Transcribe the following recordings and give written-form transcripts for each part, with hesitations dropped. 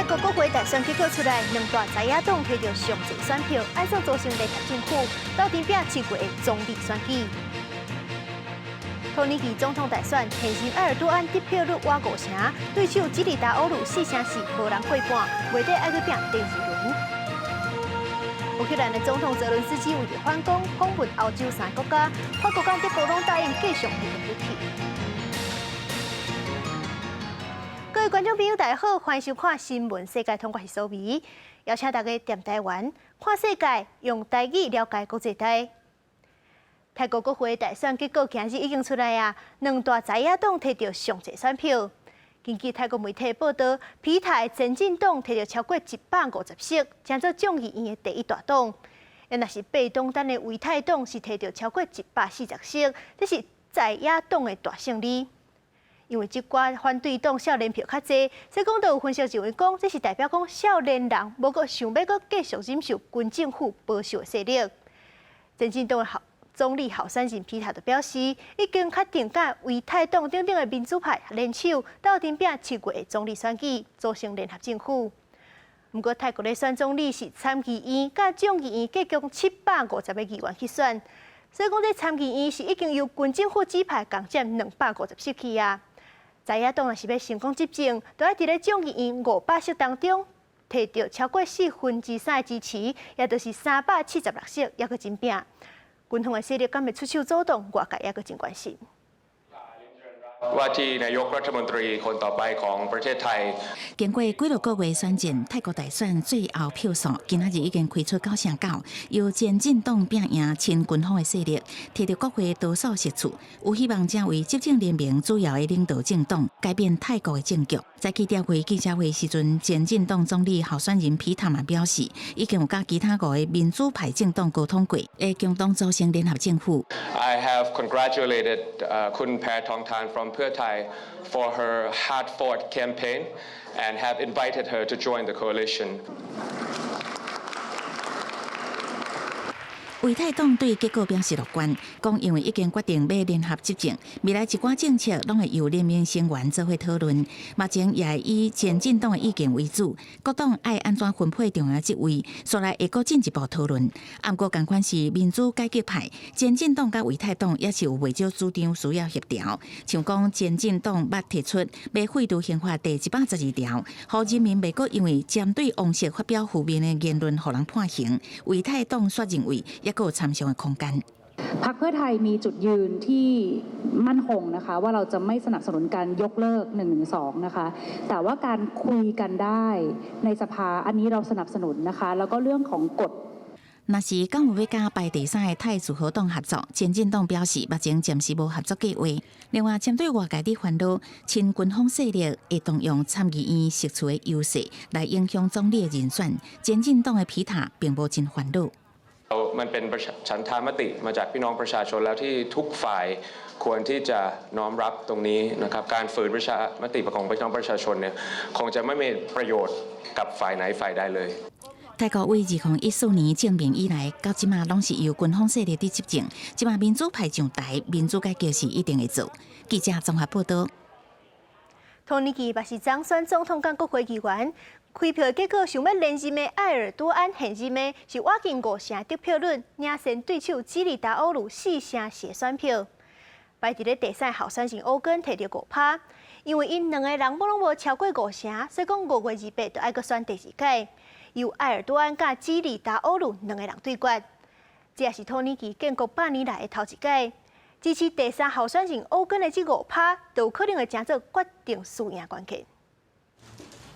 國國會大選結果出來，兩大在野黨提著上濟選票，按算組成聯合政府，鬥陣拚7月的總理選舉。土耳其總統大選，現任埃爾多安得票率倚五成，對手基里達奧魯四成四，無人過半，月底愛閣拚第二輪。烏克蘭的總統澤倫斯基為著反攻，訪問歐洲三個國家，法國佮德國攏答應繼續提供武器。各位觀眾朋友，大家好，歡迎收看《新聞世界通》，我是蘇眉，邀請大家踮台灣看世界，用台語了解國際大。泰國國會大選結果今日已經出來啊，兩大在野黨提著上濟選票。根據泰國媒體報道，皮塔前進黨提著超過150席，成做眾議院的第一大黨。若是貝東丹的為泰黨是提著超過140席，這是在野黨的大勝利。因為這寡反對黨少年票較濟，所以講就有分析認為講，這是代表講少年人無閣想欲閣繼續忍受軍政府保守的勢力。前進黨的總理候選人皮塔就表示，已經確定佮為泰黨等等的民主派聯手，鬥陣拚7月的總理選舉，組成聯合政府。毋過泰國咧選總理是參議院佮眾議院各共750個議員去選，所以講這參議院是已經由軍政府指派共佔250席去啊。在野黨若是欲成功執政，就愛佇咧眾議院500席當中，提著超過3/4的支持，也就是376席，猶閣真拚。軍方的勢力敢會出手阻擋，外界猶閣真關心。 ว่าที่นายกรัฐมนตรีคนต่อไปของประเทศไทย 經過幾落個月選戰，泰國大選最後票數今仔日已經開出9成9，由前進黨拚贏親軍方的勢力，提著國會多數席次，有希望成為執政聯盟主要的領導政黨，改變泰國的政局。在記者會記者會時陣，前進黨總理候選人皮塔嘛表示，已經有佮其他五個民主派政黨溝通過，會共同組成聯合政府。 I have congratulated Khun Paetongtarn from Pheu Thai for her hard-fought campaign and have invited her to join the coalition. 為泰黨對結果表示樂觀，講因為已經決定欲聯合執政，未來一寡政策攏會由聯盟成員做伙討論。目前也會以前進黨的意見為主，各黨愛按怎分配重要職位，煞來會閣進一步討論。毋過仝款是民主改革派，前進黨佮為泰黨也是有袂少主張需要協調。像講前進黨捌提出欲廢除憲法第112條，予人民袂閣因為針對王室發表負面的言論，予人判刑。為泰黨煞認為，猶閣有參商的空間。 พรรคเพื่อไทยมีจุดยืนที่มั่นคงนะคะว่าเราจะไม่สนับสนุนการยกเลิก112นะคะแต่ว่าการคุยกันได้ในสภาอันนี้เราสนับสนุนนะคะแล้วก็เรื่องของกฎ 若是敢有欲佮排第三的泰自和黨合作，前進黨表示目前暫時無合作計劃。另外，針對外界佇煩惱，親軍方勢力會動用參議院席次的優勢來影響總理的人選，前進黨的皮塔並無真煩惱。 มันเป็นฉันทามติมาจากพี่น้องประชาชนแล้วที่ทุกฝ่ายควรที่จะน้อมรับตรงนี้นะครับการฝืนประชามติของพี่น้องประชาชนเนี่ยคงจะไม่มีประโยชน์กับฝ่ายไหนฝ่ายใดเลย 泰國為2014年政變以來，到這馬攏是由軍方勢力佇執政。這馬民主派上台，民主改革是一定會做。記者綜合報道。土耳其嘛是昨選總統佮國會議員，開票結果，想欲連任的埃爾多安現任的是倚近五成得票率，領先對手基里達奧魯4成四選票。排佇咧第三候選人歐根提著5趴，因為𪜶兩个人攏無超過五成，所以講5月28就愛閣選第二屆，由埃爾多安佮基里達奧魯兩个人對決。這也是土耳其建國100年來的頭一屆。支持第三候選人歐根的這5趴，都有可能會成做決定輸贏關鍵。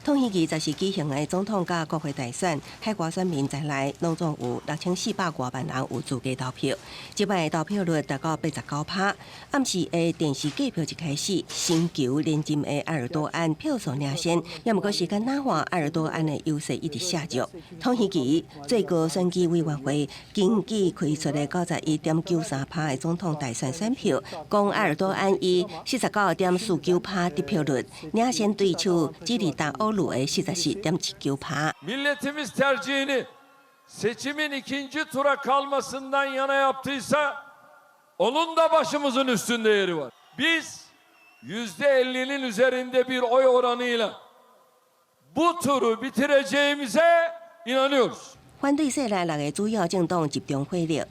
土耳其十四舉行的總統佮國會大選，海外選民在內，攏總有6400外萬人有資格投票。這擺投票率達到89趴。暗時的電視計票一開始，尋求連任的埃爾多安票數領先，也毋過時間若換，埃爾多安的優勢一直下降。土耳其最高選舉委員會根據開出的91.93趴的總統大選選票，講埃爾多安以49.49趴得票率領先對手基里達奧魯的44.19趴。 Milletimiz tercihini seçimin ikinci tura kalmasından yana yaptıysa onun da başımızın üstünde yeri var. Biz %50'nin üzerinde bir oy oranıyla Bu turu bitireceğimize inanıyoruz. 反對勢力六个主要政黨集中火力，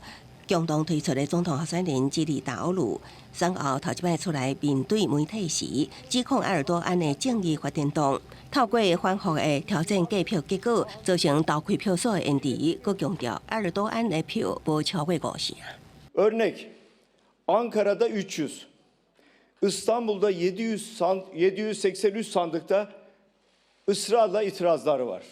共同推出的總統候選人基里達奧魯，選後頭一擺出來面對媒體時，指控埃爾多安的正義發展黨透過反覆的挑戰計票結果，造成投開票所的延遲，閣強調埃爾多安的票無超過五成。 Örnek Ankara'da 300, İstanbul'da 783 sandıkta ısrarla itirazlar var.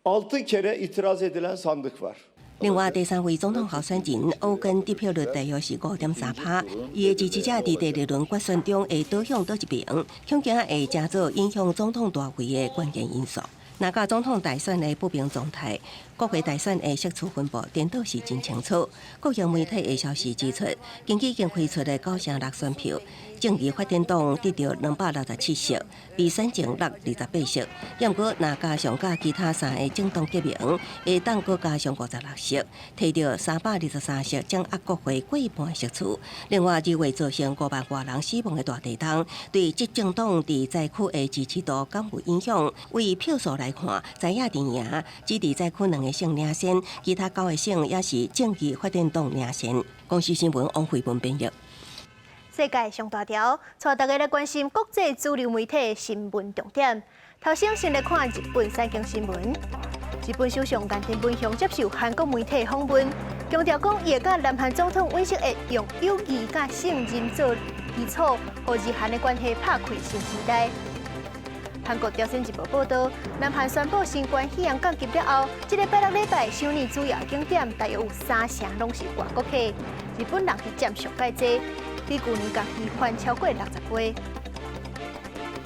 6 kere itiraz edilen sandık var. 另外，第三位總統候選人歐根得票率大約是5.3趴，伊的支持者佇第二輪決選中會倒向佗一邊，恐驚會成做影響總統大位的關鍵因素。若佮總統大選的不明狀態，國會大選的席次分布顛倒是真清楚。國營媒體的消息指出，根據已經開出的9成6選票，正義發展黨得著267席，比選前落28席。毋過，若加上佮其他三个政黨結盟，會當閣加上56席，提著323席，掌握國會過半的席次。另外，二月造成5萬外人死亡的大地動，對執政黨佇災區的支持度敢有影響？為票數來看，在野陣營只佇災區兩個省領先，其他九個省也是正義發展黨領先。公視新聞王慧文編譯。世界上大條，帶大家來關心國際主流媒體新聞重點。頭先先來看日本產經新聞。日本首相岸田文雄接受韓國媒體訪問，強調講，伊會佮南韓總統尹錫悅用友誼佮信任做基礎，予日韓的關係拍開新時代。韓國朝鮮日報報導，南韓宣布新冠肺炎降級了後，這个拜六禮拜首爾主要景點大約有三成攏是外國客，日本人佇佔上蓋濟，比舊年同期翻超過60倍。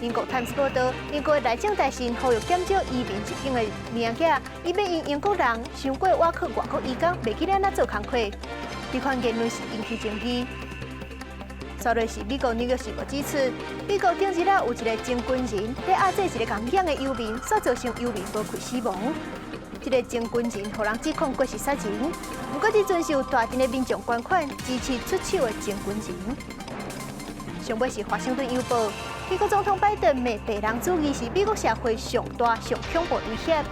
英國《泰晤士報》報導，英國內政大臣呼籲減少移民入境的名額，以免𪜶英國人傷過倚靠外國移工，袂記得按怎做工課。這款言論是引起爭議。煞落是美國紐約時報指出，美國頂日仔有一个前軍人佇壓制一个共養的遊民，煞造成遊民無氣死亡。這个前軍人予人指控過失殺人，毋過這陣是有大陣的民眾捐款支持出手的前軍人。上尾是華盛頓郵報，美國總統拜登罵白人主義是美國社會上大上恐怖威脅。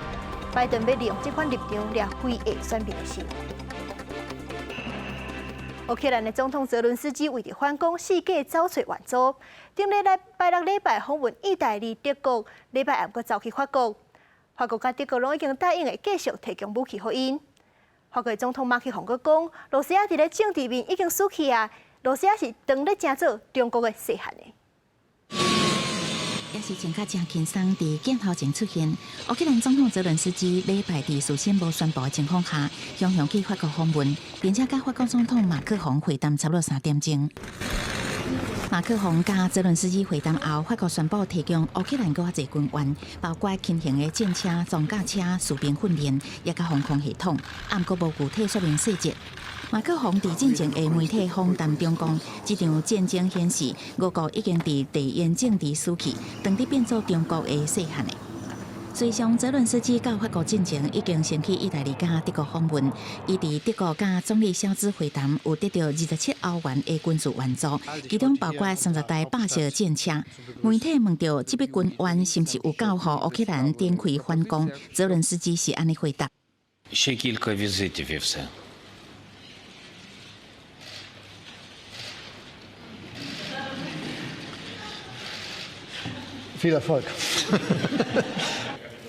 拜登欲利用這款立場掠非裔選民的心。烏克蘭的總統澤倫斯基為著反攻，四界走揣援助。頂禮拜六禮拜訪問意大利、德國，禮拜暗閣走去法國。法國佮德國攏已經答應會繼續提供武器予𪜶。法國總統馬克宏閣講，露西亞佇咧政治面已經輸去啊，露西亞是當咧成做中國的細漢的。也是穿甲誠輕鬆，佇鏡頭前出現。烏克蘭總統澤倫斯基禮拜佇事先無宣布的情況下，雄雄去法國訪問，並且佮法國總統馬克宏會談差不多三點鐘。馬克宏佮澤倫斯基會談後，法國宣布提供烏克蘭閣較濟軍援，包括輕型的戰車、裝甲車、士兵訓練，抑佮防空系統，毋過無具體說明細節。馬克宏佇進前的媒體訪談中講，這場戰爭顯示，俄國已經佇地緣政治輸去，當佇變做中國的細漢的。隨上澤倫斯基到法國進前，已經先去意大利佮德國訪問。伊佇德國佮總理蕭茲會談，有得著27歐元的軍事援助，其中包括30台豹式戰車。媒體問著這筆軍援是毋是有夠予烏克蘭展開反攻？澤倫斯基是按呢回答。 Ще кілька візитів і все. Viel Erfolg.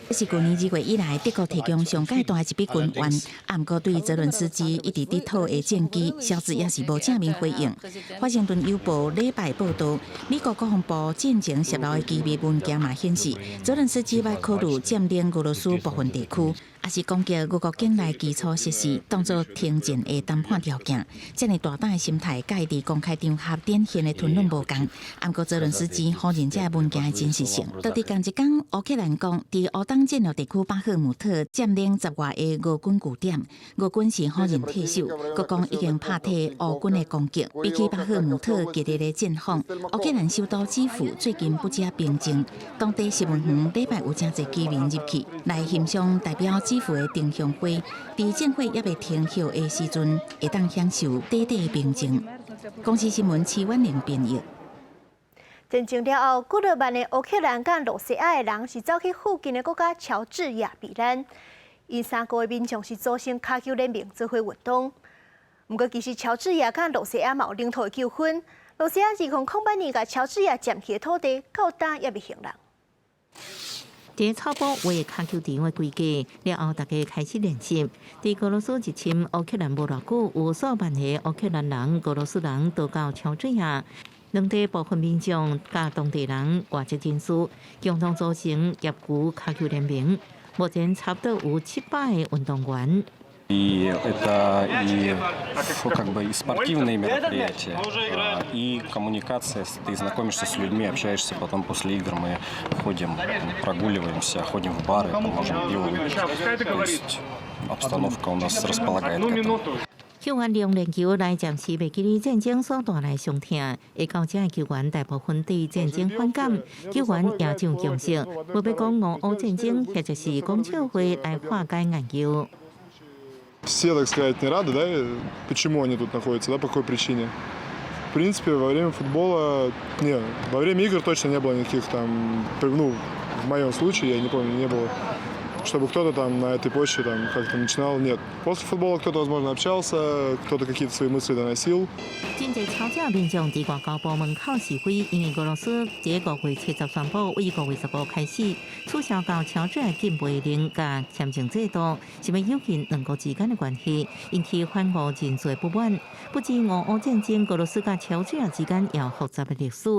這是舊年2月以來，德國提供上蓋大一筆軍援。啊，毋過對澤倫斯基一直佇討的戰機，蕭茲也是無正面回應。華盛頓郵報禮拜報導，美國國防部進前洩露的機密文件嘛顯示，澤倫斯基欲考慮佔領俄羅斯部分地區，抑是攻擊俄國境內基礎設施，當做停戰的談判條件。這爾大膽的心態，佮伊佇公開場合展現的吞論無仝。毋過澤倫斯基否認這个文件的真實性。佇仝一工，烏克蘭講，佇烏東戰略地區巴赫姆特佔領十外个俄軍據點，俄軍是否認退守，閣講已經拍退烏軍的攻擊。比起巴赫姆特激烈的戰況，烏克蘭首都基輔最近不遮平靜。當地新聞園禮拜有誠濟居民入去來欣賞代表基輔的丁香花，佇戰火猶未停歇的時陣，會當享受短短的平靜。公視新聞徐婉玲編譯。戰爭了後，幾若萬的烏克蘭佮露西亞的人是走去附近的國家喬治亞避難。𪜶三國的民眾是組成跤球聯盟做伙運動。毋過，其實喬治亞佮露西亞嘛有領土的糾紛。露西亞2008年共喬治亞佔去的土地，到今猶未還人。佇草埔畫跤球場的規格了後，大家開始練習。佇俄羅斯入侵烏克蘭無偌久，有數萬个烏克蘭人、俄羅斯人逃到喬治亞。當地部分民眾佮當地人、外籍人士共同組成業餘跤球聯盟。目前差不多有700個運動員。 И это и как бы и спортивные мероприятия, и коммуникация, ты знакомишься с людьми, общаешься, потом после игр мы ходим, прогуливаемся, ходим в бары, можем пиво выпить. То есть обстановка у нас располагает к этому. 球員利用練球來暫時袂記得戰爭所帶來傷痛，會到遮的球員大部分對戰爭反感，球員也有共識，無欲講俄烏戰爭或者是講笑話來化解擔憂。 Все, так сказать, не рады, да, почему они тут находятся, да, по какой причине. В принципе, во время футбола, не, во время игр точно не было никаких там, ну, в моем случае, я не помню, не было, чтобы кто-то там на этой почве там как-то начинал. Нет. После футбола кто-то, возможно, общался, кто-то какие-то свои мысли доносил. 真濟喬治亞民眾佇外交部門口示威，因為俄羅斯這5月7日宣布，對5月15開始取消佮喬治亞禁飛令佮簽證制度，是欲誘近兩國之間的關係，引起反俄真濟不滿。不止俄烏戰爭，俄羅斯佮喬治亞之間也有複雜的歷史。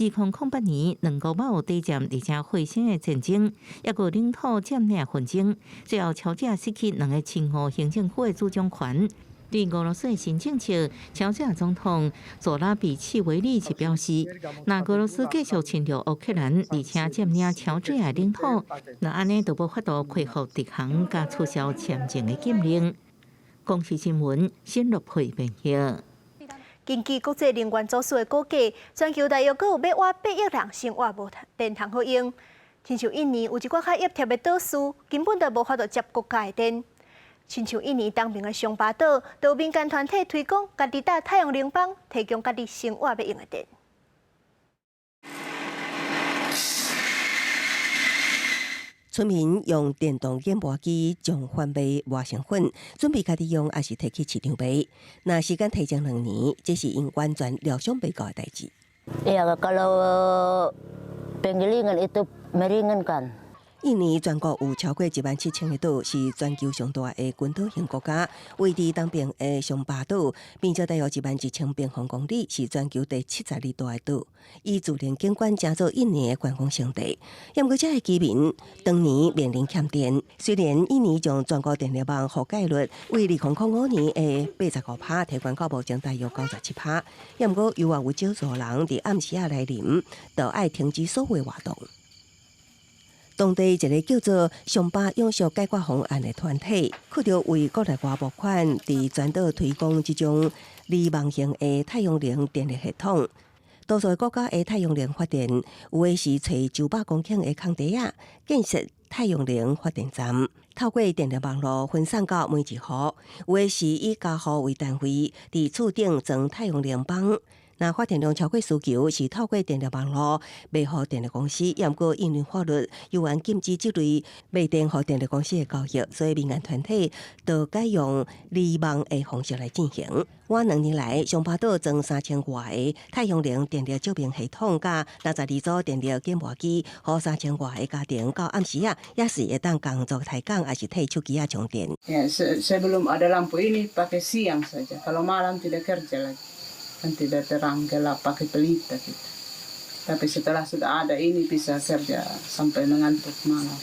2008年，兩國捌有短暫而且血腥的戰爭，抑閣領土佔領紛爭，最後喬治亞失去兩個親俄行政區的主掌權。對俄羅斯的新政策，喬治亞總統佐拉比契維利就表示，若俄羅斯繼續侵略烏克蘭，而且佔領喬治亞領土，那按呢就無法度恢復直航佮取消簽證的禁令。公視新聞新樂佩編譯。根據國際能源組織的估計，全球大約閣有欲倚8億人生活無電通好用。親像印尼有一寡較壓貼的島嶼，根本就無法度接國家的電。親像印尼東邊的松巴島，就有民間團體推廣家己搭太陽能板，提供家己生活欲用的電。村民用電動研磨機將番麥磨成粉，準備家己用，抑是提去市場賣。若時間提前2年，這是𪜶完全料想袂到的代誌。 Iya, kalau penggilingan itu meringankan. 印尼全國有超過1.7萬個島，是全球上大的群島型國家。位佇東邊的松巴島，面積大約1萬1千平方公里，是全球第72大的島。以自然景觀成做印尼的觀光勝地。毋過，遮的居民長年面臨欠電。雖然印尼將全國電力網覆蓋率為2005年的85%提懸到目前大約97%，毋過猶原有少數人佇暗時仔來臨，就愛停止所有活動。當地一個叫做松巴永續解決方案的團體，靠著為國內外募款，佇全島推廣這種離網型的太陽能電力系統。多數國家的太陽能發電，有的是揣900公頃的空地仔，建設太陽能發電站，透過電力網路分送到每一戶；有的是以家戶為單位，佇厝頂裝太陽能板。若發電量超過需求，是透過電力網路賣予電力公司。毋過印尼法律猶原禁止這類賣電予電力公司的交易，所以民間團體就改用離網的方式來進行。倚2年來，松巴島裝3000外個太陽能電力照明系統，佮62組電力研磨機，予3000外個家庭到暗時仔，也是會當工作抬槓，抑是替手機仔充電。 Ya, sebelum ada lampu ini pakai siang saja. Kalau malam tidak kerja lagi. Kan tidak terang gelap pakai pelita kita. Tapi setelah sudah ada ini bisa kerja sampai mengantuk malam.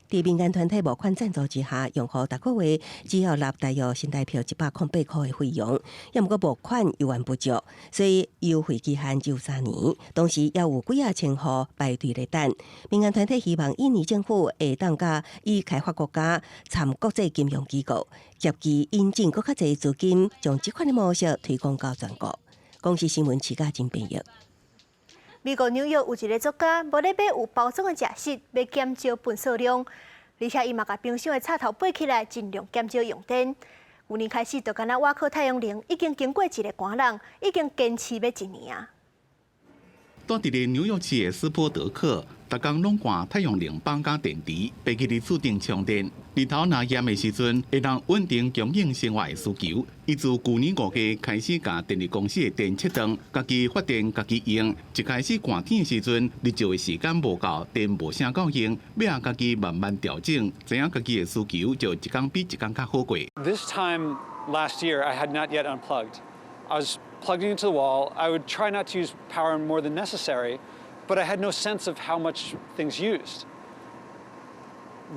佇民間團體募款贊助之下，用戶逐個月只要納大約新台幣108塊的費用，抑毋過募款猶原不足，所以優惠期限只有3年。同時也有幾仔千戶排隊咧等。民間團體希望印尼政府會當佮已開發國家參國際金融機構協議引進閣較濟資金，將這款的模式推廣到全國。公視新聞徐嘉真編譯。美國紐約有一个作家，無咧買有包裝的食食，欲減少垃圾量，而且伊嘛共冰箱的插頭拔起來，盡量減少用電。去年開始就敢若倚靠太陽能，已經經過一个寒冬，已經堅持欲一年啊。住佇咧紐約市的斯波德克，逐工攏掛太陽能板佮電池，袂記佇厝頂充電。日頭若炎的時陣，會當穩定供應生活的需求。伊自舊年5月開始，共電力公司的電切斷，家己發電，家己用。一開始寒天的時陣，日照的時間無夠，電無啥夠用，尾仔家己慢慢調整，知影家己的需求就一工比一工較好過。 This time last year, I had not yet unplugged. I was plugging into the wall. I would try not to use power more than necessary, but I had no sense of how much things used.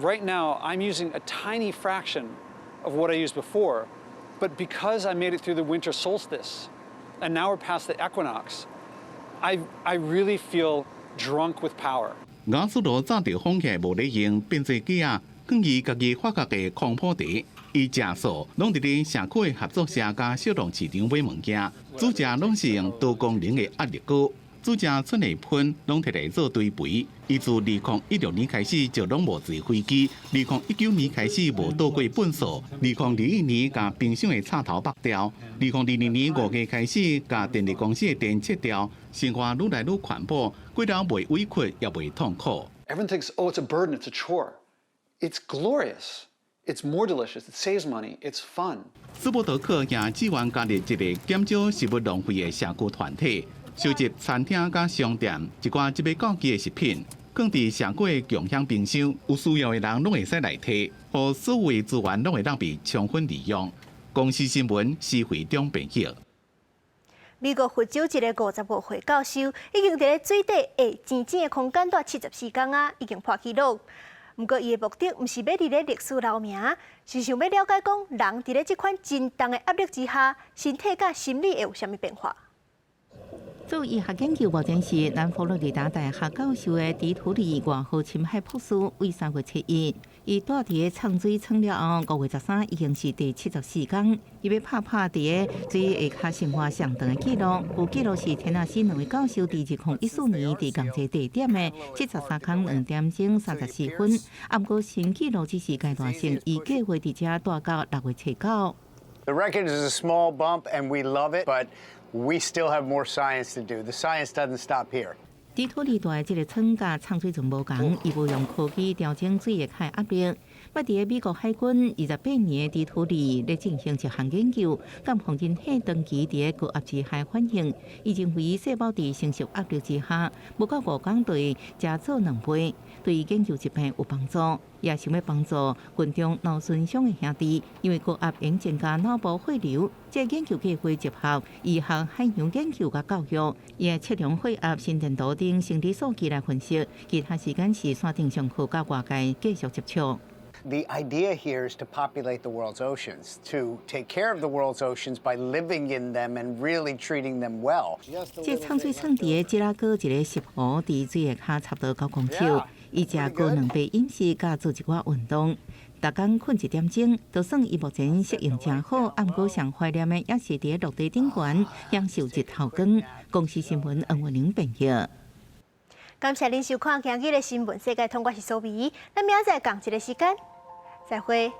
Right now, I'm using a tiny fraction of what I used before, but because I made it through the winter solstice, and now we're past the equinox, I really feel drunk with power. 瓦斯爐早就放起無咧用，變做機仔，放伊家己發覺的空鋪地。伊食素，攏佇咧社區的合作社佮小農市場買物件，煮食攏是用多功能的壓力鍋，煮食出的噴攏提來做堆肥。伊自2016年開始就攏無坐飛機，2019年開始無倒過糞掃，2021年共冰箱的插頭拔掉，2022年5月開始共電力公司的電切掉，生活愈來愈環保，過了袂委屈也袂痛苦。 Everyone thinks, oh, it's a burden, it's a chore. It's glorious. It's more delicious. It saves money. It's fun. 斯波德克也志願加入一個減少食物浪費的社區團體，收集餐廳佮商店一寡這欲過期的食品，放佇社區的共享冰箱，有需要的人攏會使來提，予所有資源攏會當被充分利用。公視新聞施惠中編譯。美國佛州一个55歲教授，已經佇咧水底下淺淺的空間蹛74工啊，已經破紀錄。毋過，伊的目的毋是欲佇咧歷史留名，是想欲了解講人佇咧這款真重的壓力之下，身體佮心理會有啥物變化。做醫學研究目前是南佛羅里達大學教授的迪圖里外號深海博士，為3月7日，伊蹛佇咧藏水倉了後，5月13已經是第74工，伊欲拍破佇咧水下跤生活上長的紀錄。舊紀錄是田納西兩位教授佇2014年佇仝一個地點的73工2點鐘34分。啊，毋過新紀錄只是階段性，伊計劃佇遮蹛到6月初9。 The record is a small bump, and we love it, but we still have more science to do. The science doesn't stop here. 迪托利蹛的這个倉佮藏水船無仝，伊無用科技調整水下跤壓力。捌佇咧美國海軍28年的迪圖利咧進行一項研究，監控人體長期佇咧高壓之下反應。伊認為細胞佇承受壓力之下，無夠5工就會加做2倍，對研究疾病有幫助，也想欲幫助軍中腦損傷的兄弟，因為高壓會增加腦部血流。這個研究計劃結合醫學海洋研究佮教育，伊會測量血壓、心電圖等生理數據來分析。其他時間是線頂上課佮外界繼續接觸。 The idea here is to populate the world's oceans, to take care of the world's oceans by living in them and really treating them well. 這藏水藏佇咧芝拉哥一个濕湖，佇水下跤差不多9公尺。伊食高2倍飲食，佮做一寡運動，逐工睏一點鐘，就算伊目前適應誠好，啊，毋過上懷念的也是佇咧陸地頂懸享受日頭光。公視新聞黃文玲編譯。感謝恁收看今日的新聞世界通，我是蘇美，咱明仔載仝一个時間，再會。